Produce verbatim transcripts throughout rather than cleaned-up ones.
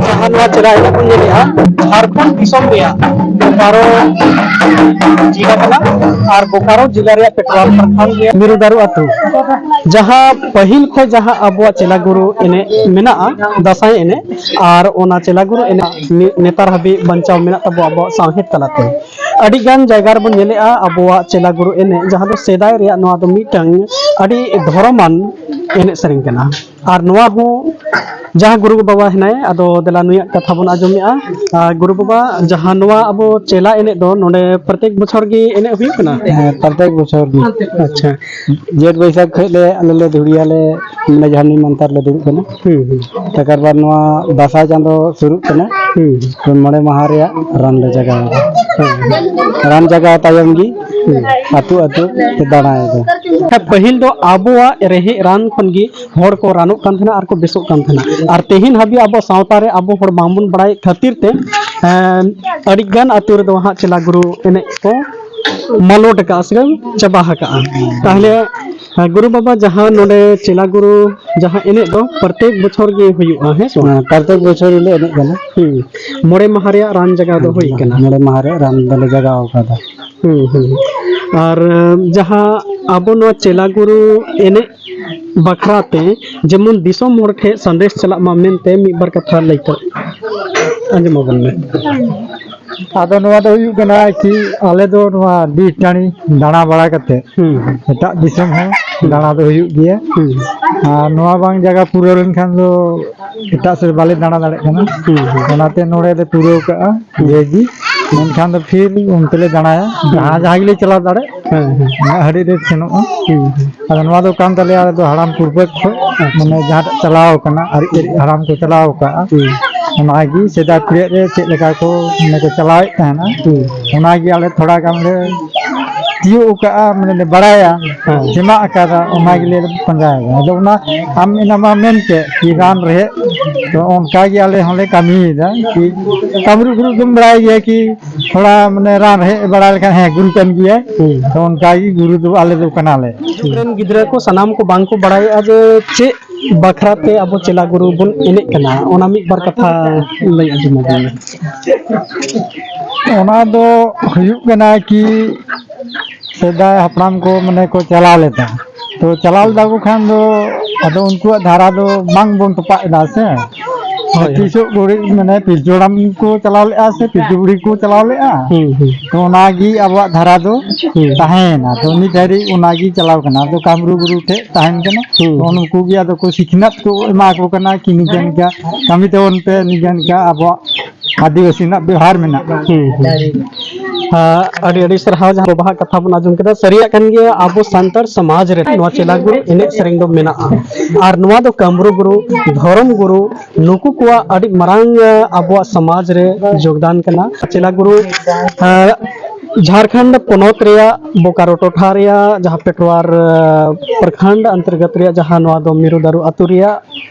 ᱡᱟᱦᱟᱸ ᱱᱚᱣᱟ ᱪᱮᱞᱟ ᱮᱱᱮᱡ ᱵᱚᱱ ᱧᱮᱞᱮᱜᱼᱟ, ᱡᱷᱟᱲᱠᱷᱚᱸᱰ ᱫᱤᱥᱚᱢ ᱨᱮᱭᱟᱜ ᱵᱳᱠᱟᱨᱳ ᱡᱮᱞᱟ ᱠᱟᱱᱟ, ᱟᱨ ᱵᱳᱠᱟᱨᱳ ᱡᱮᱞᱟ ᱨᱮᱭᱟᱜ ᱯᱮᱴᱨᱳᱞ ᱯᱨᱚᱠᱷᱚᱸᱰ ᱨᱮ ᱢᱤᱨᱩ ᱫᱟᱨᱩ ᱟᱹᱛᱩ, ᱡᱟᱦᱟᱸ ᱯᱟᱹᱦᱤᱞ ᱠᱷᱚᱱ ᱡᱟᱦᱟᱸ ᱟᱵᱚᱣᱟᱜ ᱪᱮᱞᱟ ᱜᱩᱨᱩ ᱮᱱᱮᱡ ᱢᱮᱱᱟᱜᱼᱟ, ᱫᱟᱸᱥᱟᱭ ᱮᱱᱮᱡ, ᱟᱨ ᱚᱱᱟ ᱪᱮᱞᱟ ᱜᱩᱨᱩ ᱮᱱᱮᱡ ᱱᱤ-, ᱱᱮᱛᱟᱨ ᱦᱟᱹᱵᱤᱡ ᱵᱟᱧᱪᱟᱣ ᱢᱮᱱᱟᱜ ᱛᱟᱵᱚᱣᱟ ᱟᱵᱚᱣᱟᱜ ᱥᱟᱶᱦᱮᱫ ᱛᱟᱞᱟᱛᱮ᱾ ᱟᱹᱰᱤ ᱜᱟᱱ ᱡᱟᱭᱜᱟ ᱨᱮᱵᱚᱱ ᱧᱮᱞᱮᱜᱼᱟ ᱟᱵᱚᱣᱟᱜ ᱪᱮᱞᱟ ᱜᱩᱨᱩ ᱮᱱᱮᱡ, ᱡᱟᱦᱟᱸ ᱫᱚ ᱥᱮᱫᱟᱭ ᱨᱮᱭᱟᱜ, ᱱᱚᱣᱟ ᱫᱚ ᱢᱤᱫᱴᱟᱝ ᱟᱹᱰᱤ ᱫᱷᱚᱨᱚᱢᱟᱱ ᱮᱱᱮᱡ ᱥᱮᱨᱮᱧ ᱠᱟᱱᱟ᱾ ᱟᱨ ᱱᱚᱣᱟ ᱦᱚᱸ ᱡᱟᱦᱟᱸ ᱜᱩᱨᱩ ᱵᱟᱵᱟ ᱦᱮᱱᱟᱭ, ᱟᱫᱚ ᱫᱮᱞᱟ ᱱᱩᱭᱟᱜ ᱠᱟᱛᱷᱟ ᱵᱚᱱ ᱟᱸᱡᱚᱢᱮᱜᱼᱟ᱾ ᱟᱨ ᱜᱩᱨᱩ ᱵᱟᱵᱟ, ᱡᱟᱦᱟᱸ ᱱᱚᱣᱟ ᱟᱵᱚ ᱪᱮᱞᱟ ᱮᱱᱮᱡ ᱫᱚ ᱱᱚᱰᱮ ᱯᱨᱚᱛᱮᱠ ᱵᱚᱪᱷᱚᱨ ᱜᱮ ᱮᱱᱮᱡ ᱦᱩᱭᱩᱜ ᱠᱟᱱᱟ? ᱦᱮᱸ, ᱯᱨᱚᱛᱮᱠ ᱵᱚᱪᱷᱚᱨ ᱜᱮ᱾ ᱟᱪᱪᱷᱟ᱾ ᱡᱷᱮᱸᱴ ᱵᱟᱹᱭᱥᱟᱹᱠᱷ ᱠᱷᱚᱡ ᱞᱮ, ᱟᱞᱮ ᱞᱮ ᱫᱷᱩᱲᱤᱭᱟᱞᱮ, ᱢᱟᱱᱮ ᱡᱟᱦᱟᱸ ᱱᱤᱢ ᱢᱟᱱᱛᱟᱨ ᱞᱮ ᱫᱩᱲᱩᱵ ᱠᱟᱱᱟ᱾ ᱦᱩᱸ, ᱦᱩᱸ᱾ ᱛᱟᱠᱟᱨ ᱵᱟᱫ ᱱᱚᱣᱟ ᱫᱟᱸᱥᱟᱭ ᱪᱟᱸᱫᱚ ᱥᱩᱨᱩᱜ ᱠᱟᱱᱟ᱾ ᱦᱩᱸ᱾ ᱛᱚ ᱢᱚᱬᱮ ᱢᱟᱦᱟ ᱨᱮᱭᱟᱜ ᱨᱟᱱ ᱞᱮ ᱡᱟᱜᱟᱣᱟ᱾ ᱦᱩᱸ᱾ ᱨᱟᱱ ᱡᱟᱜᱟᱣ ᱛᱟᱭᱚᱢ ᱜᱮ ᱦᱩᱸ᱾ ᱟᱹᱛᱩ ᱟᱹᱛᱩ ᱞᱮ ᱫᱟᱬᱟᱭᱮᱫᱟ᱾ ᱦᱮᱸ, ᱯᱟᱹᱦᱤᱞ ᱫᱚ ᱟᱵᱚᱣᱟᱜ ᱨᱮᱦᱮᱫ ᱨᱟᱱ ᱠᱷᱚᱱ ᱜᱮ ᱦᱚᱲ ᱠᱚ ᱨᱟᱱᱚᱜ ᱠᱟᱱ ᱛᱟᱦᱮᱱᱟ ᱟᱨ ᱠᱚ ᱵᱮᱥᱚᱜ ᱠᱟᱱ ᱛᱟᱦᱮᱱᱟ᱾ ᱟᱨ ᱛᱮᱦᱮᱧ ᱦᱟᱹᱵᱤᱡ ᱟᱵᱚ ᱥᱟᱶᱛᱟ ᱨᱮ ᱟᱵᱚ ᱦᱚᱲ ᱵᱟᱝᱵᱚᱱ ᱵᱟᱲᱟᱭᱮᱫ ᱠᱷᱟᱹᱛᱤᱨ ᱛᱮ, ᱮᱸ, ᱟᱹᱰᱤ ᱜᱟᱱ ᱟᱹᱛᱩ ᱨᱮᱫᱚ ᱦᱟᱸᱜ ᱪᱮᱞᱟ ᱜᱩᱨᱩ ᱮᱱᱮᱡ ᱠᱚ ᱢᱟᱞᱚᱴ ᱟᱠᱟᱜᱼᱟ ᱥᱮ ᱪᱟᱵᱟ ᱟᱠᱟᱜᱼᱟ᱾ ᱛᱟᱦᱞᱮ, ᱦᱮᱸ, ᱜᱩᱨᱩ ᱵᱟᱵᱟ, ᱡᱟᱦᱟᱸ ᱱᱚᱰᱮ ᱪᱮᱞᱟ ᱜᱩᱨᱩ ᱡᱟᱦᱟᱸ ᱮᱱᱮᱡ ᱫᱚ ᱯᱨᱚᱛᱮᱠ ᱵᱚᱪᱷᱚᱨ ᱜᱮ ᱦᱩᱭᱩᱜᱼᱟ, ᱦᱮᱸ ᱥᱮ ᱵᱟᱝ? ᱦᱮᱸ, ᱯᱨᱚᱛᱮᱠ ᱵᱚᱪᱷᱚᱨ ᱜᱮᱞᱮ ᱮᱱᱮᱡ ᱠᱟᱱᱟ᱾ ᱦᱩᱸ᱾ ᱢᱚᱬᱮ ᱢᱟᱦᱟ ᱨᱮᱭᱟᱜ ᱨᱟᱱ ᱡᱟᱜᱟᱣ ᱫᱚ ᱦᱩᱭ ᱠᱟᱱᱟ᱾ ᱢᱚᱬᱮ ᱢᱟᱦᱟ ᱨᱮᱭᱟᱜ ᱨᱟᱱ ᱫᱚᱞᱮ ᱡᱟᱜᱟᱣ ᱟᱠᱟᱫᱟ᱾ ᱦᱩᱸ, ᱦᱩᱸ᱾ ᱟᱨ, ᱮᱸ, ᱡᱟᱦᱟᱸ ᱟᱵᱚ ᱱᱚᱣᱟ ᱪᱮᱞᱟ ᱜᱩᱨᱩ ᱮᱱᱮᱡ ᱵᱟᱠᱷᱨᱟ ᱛᱮ, ᱡᱮᱢᱚᱱ ᱫᱤᱥᱚᱢ ᱦᱚᱲ ᱴᱷᱮᱱ ᱥᱟᱸᱫᱮᱥ ᱪᱟᱞᱟᱜ ᱢᱟ ᱢᱮᱱᱛᱮ, ᱢᱤᱫ ᱵᱟᱨ ᱠᱟᱛᱷᱟ ᱞᱟᱹᱭ ᱛᱚ ᱟᱸᱡᱚᱢ ᱟᱵᱚᱱ ᱢᱮ᱾ ᱟᱫᱚ ᱱᱚᱣᱟ ᱫᱚ ᱦᱩᱭᱩᱜ ᱠᱟᱱᱟ ᱠᱤ, ᱟᱞᱮ ᱫᱚ ᱱᱚᱣᱟ ᱵᱤᱨ ᱴᱟᱺᱰᱤ ᱫᱟᱬᱟ ᱵᱟᱲᱟ ᱠᱟᱛᱮ ᱦᱩᱸ᱾ ᱮᱴᱟᱜ ᱫᱤᱥᱚᱢ ᱦᱚᱸ ᱦᱩᱸ᱾ ᱫᱟᱬᱟ ᱫᱚ ᱦᱩᱭᱩᱜ ᱜᱮᱭᱟ᱾ ᱦᱩᱸ᱾ ᱟᱨ ᱱᱚᱣᱟ ᱵᱟᱝ ᱡᱟᱭᱜᱟ ᱯᱩᱨᱟᱹᱣ ᱞᱮᱱᱠᱷᱟᱱ ᱫᱚ ᱮᱴᱟᱜ ᱥᱮᱫ ᱵᱟᱞᱮ ᱫᱟᱬᱟ ᱫᱟᱲᱮᱭᱟᱜ ᱠᱟᱱᱟ᱾ ᱦᱩᱸ, ᱦᱩᱸ᱾ ᱚᱱᱟᱛᱮ ᱱᱚᱰᱮ ᱞᱮ ᱯᱩᱨᱟᱹᱣ ᱠᱟᱜᱼᱟ᱾ ᱦᱩᱸ᱾ ᱡᱮ ᱜᱮ, ᱢᱮᱱᱠᱷᱟᱱ ᱫᱚ ᱯᱷᱤᱨ ᱚᱱᱛᱮ ᱞᱮ ᱫᱟᱬᱟᱭᱟ, ᱦᱩᱸ᱾ ᱡᱟᱦᱟᱸ ᱡᱟᱦᱟᱸ ᱜᱮᱞᱮ ᱪᱟᱞᱟᱣ ᱫᱟᱲᱮᱜ, ᱦᱮᱸ, ᱦᱮᱸ᱾ ᱩᱱᱟᱹᱜ ᱦᱟᱹᱵᱤᱡ ᱞᱮ ᱥᱮᱱᱚᱜᱼᱟ᱾ ᱦᱩᱸ᱾ ᱟᱫᱚ ᱱᱚᱣᱟ ᱫᱚ ᱠᱟᱱ ᱛᱟᱞᱮᱭᱟ, ᱟᱞᱮ ᱫᱚ ᱦᱟᱲᱟᱢ ᱯᱩᱨᱵᱟᱹᱫ ᱠᱷᱚᱡ, ᱟᱪᱪᱷᱟ᱾ ᱢᱟᱱᱮ ᱡᱟᱦᱟᱸᱴᱟᱜ ᱪᱟᱞᱟᱣ ᱠᱟᱱᱟ, ᱟᱹᱨᱤ ᱟᱹᱨᱤ ᱦᱟᱲᱟᱢ ᱠᱚ ᱪᱟᱞᱟᱣ ᱠᱟᱜᱼᱟ᱾ ᱦᱩᱸ᱾ ᱚᱱᱟᱜᱮ ᱥᱮᱫᱟᱭ ᱯᱤᱲᱦᱤ ᱨᱮ ᱪᱮᱫ ᱞᱮᱠᱟ ᱠᱚ, ᱢᱟᱱᱮ ᱠᱚ ᱪᱟᱞᱟᱣᱮᱫ ᱛᱟᱦᱮᱱᱟ, ᱦᱩᱸ᱾ ᱚᱱᱟᱜᱮ ᱟᱞᱮ ᱛᱷᱚᱲᱟ ᱜᱟᱱ ᱞᱮ ᱛᱤᱭᱳᱜ ᱟᱠᱟᱫᱼᱟ, ᱢᱟᱱᱮ ᱞᱮ ᱵᱟᱲᱟᱭᱟ, ᱦᱮᱸ᱾ ᱪᱮᱢᱟᱜ ᱟᱠᱟᱫᱟ, ᱚᱱᱟ ᱜᱮᱞᱮ ᱯᱟᱸᱡᱟᱭᱮᱫᱟ᱾ ᱟᱫᱚ ᱚᱱᱟ ᱟᱢ ᱮᱱᱟᱢᱟ ᱢᱮᱱ ᱠᱮᱫ ᱠᱤ ᱨᱟᱱ ᱨᱮᱦᱮᱫ, ᱛᱚ ᱚᱱᱠᱟ ᱜᱮ ᱟᱞᱮ ᱦᱚᱸᱞᱮ ᱠᱟᱹᱢᱤᱭᱮᱫᱟ ᱠᱤ ᱠᱟᱹᱢᱨᱩ ᱜᱩᱨᱩ ᱫᱚᱢ ᱵᱟᱲᱟᱭ ᱜᱮᱭᱟ ᱠᱤ ᱛᱷᱚᱲᱟ ᱢᱟᱱᱮ ᱨᱟᱱ ᱨᱮᱦᱮᱫ ᱵᱟᱲᱟᱭ ᱞᱮᱠᱷᱟᱱ ᱦᱮᱸ ᱜᱩᱨᱩ ᱠᱟᱱ ᱜᱮᱭᱟᱭ᱾ ᱦᱩᱸ᱾ ᱛᱚ ᱚᱱᱠᱟ ᱜᱮ ᱜᱩᱨᱩ ᱫᱚ ᱟᱞᱮ ᱫᱚ ᱠᱟᱱᱟᱞᱮ᱾ ᱟᱛᱳ ᱨᱮᱱ ᱜᱤᱫᱽᱨᱟᱹ ᱠᱚ ᱥᱟᱱᱟᱢ ᱠᱚ ᱵᱟᱝ ᱠᱚ ᱵᱟᱲᱟᱭᱚᱜᱼᱟ ᱡᱮ ᱪᱮᱫ ᱵᱟᱠᱷᱨᱟ ᱛᱮ ᱟᱵᱚ ᱪᱮᱞᱟ ᱜᱩᱨᱩ ᱵᱚᱱ ᱮᱱᱮᱡ ᱠᱟᱱᱟ, ᱚᱱᱟ ᱢᱤᱫ ᱵᱟᱨ ᱠᱟᱛᱷᱟ ᱞᱟᱹᱭ ᱟᱸᱡᱚᱢ ᱟᱵᱚᱱ ᱢᱮ᱾ ᱚᱱᱟ ᱫᱚ ᱦᱩᱭᱩᱜ ᱠᱟᱱᱟ ᱠᱤ ᱥᱮᱫᱟᱭ ᱦᱟᱯᱲᱟᱢ ᱠᱚ ᱢᱟᱱᱮ ᱠᱚ ᱪᱟᱞᱟᱣ ᱞᱮᱫᱟ, ᱛᱚ ᱪᱟᱞᱟᱣ ᱞᱮᱫᱟ ᱠᱚ ᱠᱷᱟᱱ ᱫᱚ ᱟᱫᱚ ᱩᱱᱠᱩᱣᱟᱜ ᱫᱷᱟᱨᱟ ᱫᱚ ᱵᱟᱝ ᱵᱚᱱ ᱛᱚᱯᱟᱜ ᱮᱫᱟ ᱥᱮ᱾ ᱦᱳᱭ, ᱦᱳᱭ᱾ ᱛᱤᱥᱚᱜ ᱜᱷᱩᱲᱤ ᱢᱟᱱᱮ ᱯᱤᱞᱪᱩ ᱦᱟᱲᱟᱢ ᱠᱚ ᱪᱟᱞᱟᱣ ᱞᱮᱫᱼᱟ ᱥᱮ ᱯᱤᱞᱪᱩ ᱵᱩᱲᱦᱤ ᱠᱚ ᱪᱟᱞᱟᱣ ᱞᱮᱫᱼᱟ? ᱦᱩᱸ, ᱦᱩᱸ᱾ ᱛᱚ ᱚᱱᱟᱜᱮ ᱟᱵᱚᱣᱟᱜ ᱫᱷᱟᱨᱟ ᱫᱚ ᱦᱩᱸ᱾ ᱛᱟᱦᱮᱸᱭᱮᱱᱟ᱾ ᱛᱚ ᱱᱤᱛ ᱫᱷᱟᱹᱨᱤᱡ ᱚᱱᱟᱜᱮ ᱪᱟᱞᱟᱣ ᱠᱟᱱᱟ᱾ ᱛᱚ ᱠᱟᱢᱨᱩ ᱜᱩᱨᱩ ᱴᱷᱮᱡ ᱛᱟᱦᱮᱱ ᱠᱟᱱᱟ᱾ ᱦᱩᱸ᱾ ᱛᱚ ᱱᱩᱠᱩ ᱜᱮ ᱟᱫᱚ ᱠᱚ ᱥᱤᱠᱷᱱᱟᱹᱛ ᱠᱚ ᱮᱢᱟ ᱠᱚ ᱠᱟᱱᱟ ᱠᱤ ᱱᱤᱝᱠᱟ ᱱᱤᱝᱠᱟ ᱠᱟᱹᱢᱤ ᱛᱟᱵᱚᱱ ᱯᱮ, ᱱᱤᱝᱠᱟ ᱱᱤᱝᱠᱟ ᱟᱵᱚᱣᱟᱜ ᱟᱹᱫᱤᱵᱟᱹᱥᱤ ᱨᱮᱱᱟᱜ ᱵᱮᱣᱦᱟᱨ ᱢᱮᱱᱟᱜᱼᱟ᱾ ᱦᱩᱸ, ᱦᱩᱸ᱾ ᱟᱹᱰᱤ ᱟᱹᱰᱤ ᱥᱟᱨᱦᱟᱣ ᱡᱟᱦᱟᱸ ᱵᱟᱵᱟᱣᱟᱜ ᱠᱟᱛᱷᱟ ᱵᱚᱱ ᱟᱸᱡᱚᱢ ᱠᱮᱫᱟ᱾ ᱥᱟᱹᱨᱤᱭᱟᱜ ᱠᱟᱱ ᱜᱮᱭᱟ, ᱟᱵᱚ ᱥᱟᱱᱛᱟᱲ ᱥᱚᱢᱟᱡᱽ ᱨᱮ ᱱᱚᱣᱟ ᱪᱮᱞᱟ ᱜᱩᱨᱩ ᱮᱱᱮᱡ ᱥᱮᱨᱮᱧ ᱫᱚ ᱢᱮᱱᱟᱜᱼᱟ᱾ ᱟᱨ ᱱᱚᱣᱟ ᱫᱚ ᱠᱟᱢᱨᱩ ᱜᱩᱨᱩ, ᱫᱷᱚᱨᱚᱢ ᱜᱩᱨᱩ, ᱱᱩᱠᱩ ᱠᱚᱣᱟᱜ ᱟᱹᱰᱤ ᱢᱟᱨᱟᱝ, ᱟᱵᱚᱣᱟᱜ ᱥᱚᱢᱟᱡᱽ ᱨᱮ ᱡᱳᱜᱽᱫᱟᱱ ᱠᱟᱱᱟ᱾ ᱪᱮᱞᱟ ᱜᱩᱨᱩ, ᱡᱷᱟᱲᱠᱷᱚᱸᱰ ᱯᱚᱱᱚᱛ ᱨᱮᱭᱟᱜ ᱵᱳᱠᱟᱨᱳ ᱴᱚᱴᱷᱟ ᱨᱮᱭᱟᱜ ᱡᱟᱦᱟᱸ ᱯᱮᱴᱣᱟᱨ, ᱯᱨᱚᱠᱷᱚᱸᱰ ᱚᱱᱛᱚᱨᱜᱚᱛ ᱨᱮᱭᱟᱜ ᱡᱟᱦᱟᱸ ᱱᱚᱣᱟ ᱫᱚ ᱢᱤᱨᱩ ᱫᱟᱨᱩ ᱟᱹᱛᱩ ᱨᱮᱭᱟᱜ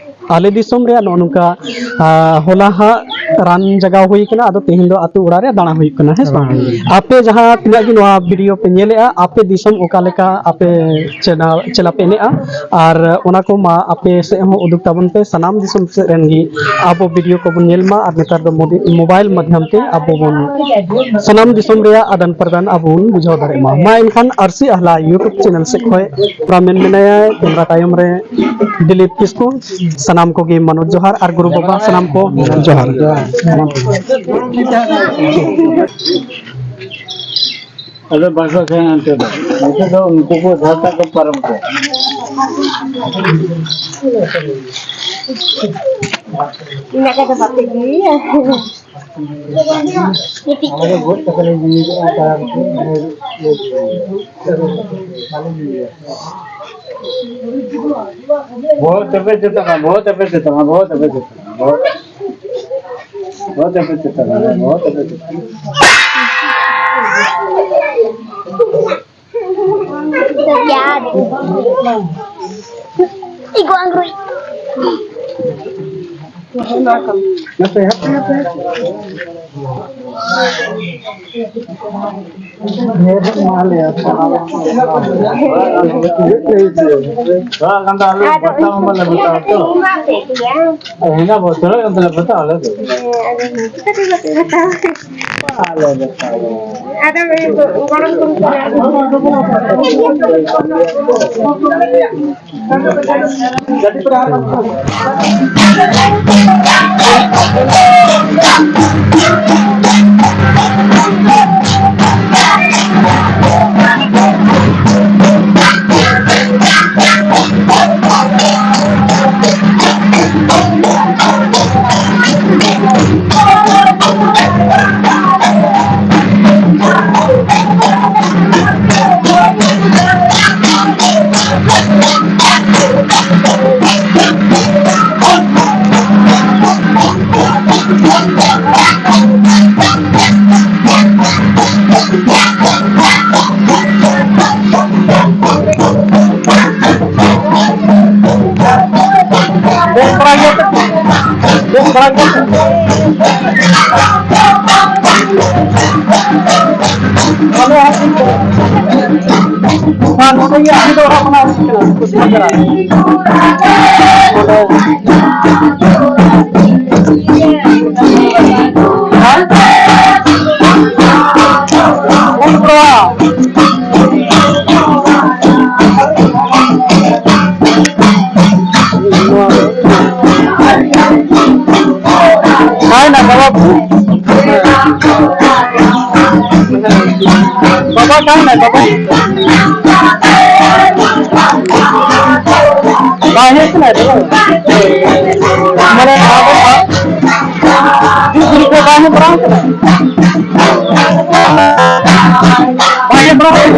ᱟᱞᱮ ᱫᱤᱥᱚᱢ ᱨᱮᱭᱟᱜ ᱱᱚᱜᱼᱚ ᱱᱚᱝᱠᱟ, ᱟ, ᱦᱚᱞᱟ ᱦᱟᱸᱜ ᱨᱟᱱ ᱡᱟᱜᱟᱣ ᱦᱩᱭ ᱠᱟᱱᱟ᱾ ᱟᱫᱚ ᱛᱮᱦᱮᱧ ᱫᱚ ᱟᱹᱛᱩ ᱚᱲᱟᱜ ᱨᱮ ᱫᱟᱬᱟ ᱦᱩᱭᱩᱜ ᱠᱟᱱᱟ, ᱦᱮᱸ ᱥᱮ ᱵᱟᱝ? ᱦᱩᱸ᱾ ᱟᱯᱮ ᱡᱟᱦᱟᱸ ᱛᱤᱱᱟᱹᱜ ᱜᱮ ᱱᱚᱣᱟ ᱵᱷᱤᱰᱤᱭᱳ ᱯᱮ ᱧᱮᱞᱮᱜᱼᱟ, ᱟᱯᱮ ᱫᱤᱥᱚᱢ ᱚᱠᱟ ᱞᱮᱠᱟ ᱟᱯᱮ ᱪᱮᱞᱟ, ᱪᱮᱞᱟ ᱯᱮ ᱮᱱᱮᱡᱼᱟ, ᱟᱨ ᱚᱱᱟ ᱠᱚ ᱢᱟ ᱟᱯᱮ ᱥᱮᱫ ᱦᱚᱸ ᱩᱫᱩᱜ ᱛᱟᱵᱚᱱ ᱯᱮ, ᱥᱟᱱᱟᱢ ᱫᱤᱥᱚᱢ ᱥᱮᱫ ᱨᱮᱱ ᱜᱮ ᱟᱵᱚ ᱵᱷᱤᱰᱤᱭᱳ ᱠᱚᱵᱚᱱ ᱧᱮᱞ ᱢᱟ᱾ ᱟᱨ ᱱᱮᱛᱟᱨ ᱫᱚ ᱢᱳᱵᱤ-, ᱢᱳᱵᱟᱭᱤᱞ ᱢᱟᱫᱽᱫᱷᱚᱢ ᱛᱮ ᱟᱵᱚ ᱵᱚᱱ ᱥᱟᱱᱟᱢ ᱫᱤᱥᱚᱢ ᱨᱮᱭᱟᱜ ᱟᱫᱟᱱ ᱯᱨᱚᱫᱟᱱ ᱟᱵᱚ ᱵᱚᱱ ᱵᱩᱡᱷᱟᱹᱣ ᱫᱟᱲᱮᱭᱟᱜ ᱢᱟ᱾ ᱢᱟ ᱮᱱᱠᱷᱟᱱ ᱟᱨᱥᱤ ᱟᱦᱞᱟ YouTube ᱪᱮᱱᱮᱞ ᱥᱮᱫ ᱠᱷᱚᱱ ᱯᱩᱨᱟ ᱢᱮᱱ ᱢᱮᱱᱟᱭᱟ, ᱠᱮᱢᱨᱟ ᱛᱟᱭᱚᱢ ᱨᱮ ᱫᱤᱞᱤᱯ ᱠᱤᱥᱠᱩ, ᱥᱟᱱᱟᱢ ᱠᱚᱜᱮ ᱢᱟᱱᱚᱛ ᱡᱚᱦᱟᱨ ᱟᱨ ᱜᱩᱨᱩ ᱵᱟᱵᱟ ᱥᱟᱱᱟᱢ ᱠᱚ ᱡᱚᱦᱟᱨ᱾ ᱟᱫᱚ ᱵᱟᱥᱟ ᱥᱮᱱ ᱦᱟᱱᱛᱮ ᱫᱚ, ᱱᱚᱛᱮ ᱫᱚ ᱩᱱᱠᱩ ᱠᱚ ᱡᱟᱦᱟᱸ ᱴᱟᱜ ᱠᱚ ᱯᱟᱨᱚᱢ ᱠᱚᱣᱟ᱾ ᱤᱱᱟᱹ ᱠᱚᱫᱚ ᱵᱟᱯᱮ ᱤᱫᱤᱭᱟ᱾ ᱢᱤᱫᱴᱤᱡ᱾ ᱟᱞᱮ ᱫᱚ ᱜᱚᱡ ᱠᱟᱛᱮ ᱞᱮ ᱤᱫᱤᱭᱮᱫᱟ, ᱛᱟᱨ ᱠᱚ, ᱢᱟᱱᱮ, ᱤᱭᱟᱹ, ᱵᱟᱞᱮ ᱤᱫᱤᱭᱮᱫᱟ᱾ ᱵᱚᱦᱚᱛ ᱛᱚᱵᱮ ᱪᱮᱛᱟᱱᱟ, ᱵᱚᱦᱚᱛ ᱛᱚᱵᱮ ᱪᱮᱛᱟᱱᱟ, ᱵᱚᱦᱚᱛ ᱛᱚᱵᱮ ᱪᱮᱛᱟᱱᱟ, ᱵᱚᱦᱚᱛ, ᱵᱚᱦᱚᱛ ᱛᱚᱵᱮ ᱪᱮᱛᱟᱱᱟ, ᱵᱚᱦᱚᱛ ᱛᱚᱵᱮ ᱪᱮᱛᱟᱱᱟ᱾ Terjadi. Iku anggrui. Hape, hape, hape. Doa kan tak ada, ada, batang mana batang tu? Oh, ini apa? Terus yang tak batang lah tu. Ada tiba-tiba tahu. Ada yang goreng. ᱵᱮᱥ ᱵᱟᱲᱟ ᱜᱮᱭᱟ ᱯᱮ? ᱵᱮᱥ ᱵᱟᱲᱟ ᱜᱮᱭᱟ ᱯᱮ? ᱟᱞᱮ ᱦᱚᱸ ᱴᱷᱤᱠ ᱜᱮᱭᱟ᱾ ᱟᱨ ᱱᱚᱰᱮ ᱜᱮ ᱟᱹᱰᱤ ᱫᱚ ᱚᱲᱟᱜ ᱠᱷᱚᱱᱟᱜ ᱦᱮᱡ ᱠᱟᱱᱟ, ᱠᱩᱥᱤ ᱠᱟᱱᱟ᱾ ᱱᱚᱰᱮ᱾ ᱦᱮᱸ? ᱩᱱᱠᱩ ᱫᱚ ᱦᱳᱭ ᱱᱟ ᱵᱟᱵᱟ᱾ ᱵᱟᱵᱟ ᱠᱟᱱ ᱱᱟ ᱵᱟᱵᱟ᱾ ᱵᱟᱭ ᱦᱮᱡ ᱠᱟᱱᱟ ᱛᱚ? ᱢᱟᱱᱮ ᱱᱚᱣᱟ ᱫᱚ ᱵᱟᱝ᱾ ᱡᱩᱛ ᱜᱩᱨᱤᱡ ᱫᱚ ᱵᱟᱭ ᱦᱮᱡ ᱵᱟᱲᱟ ᱠᱟᱱᱟ? ᱵᱟᱭ ᱦᱮᱡ ᱵᱟᱲᱟ ᱠᱟᱱᱟ?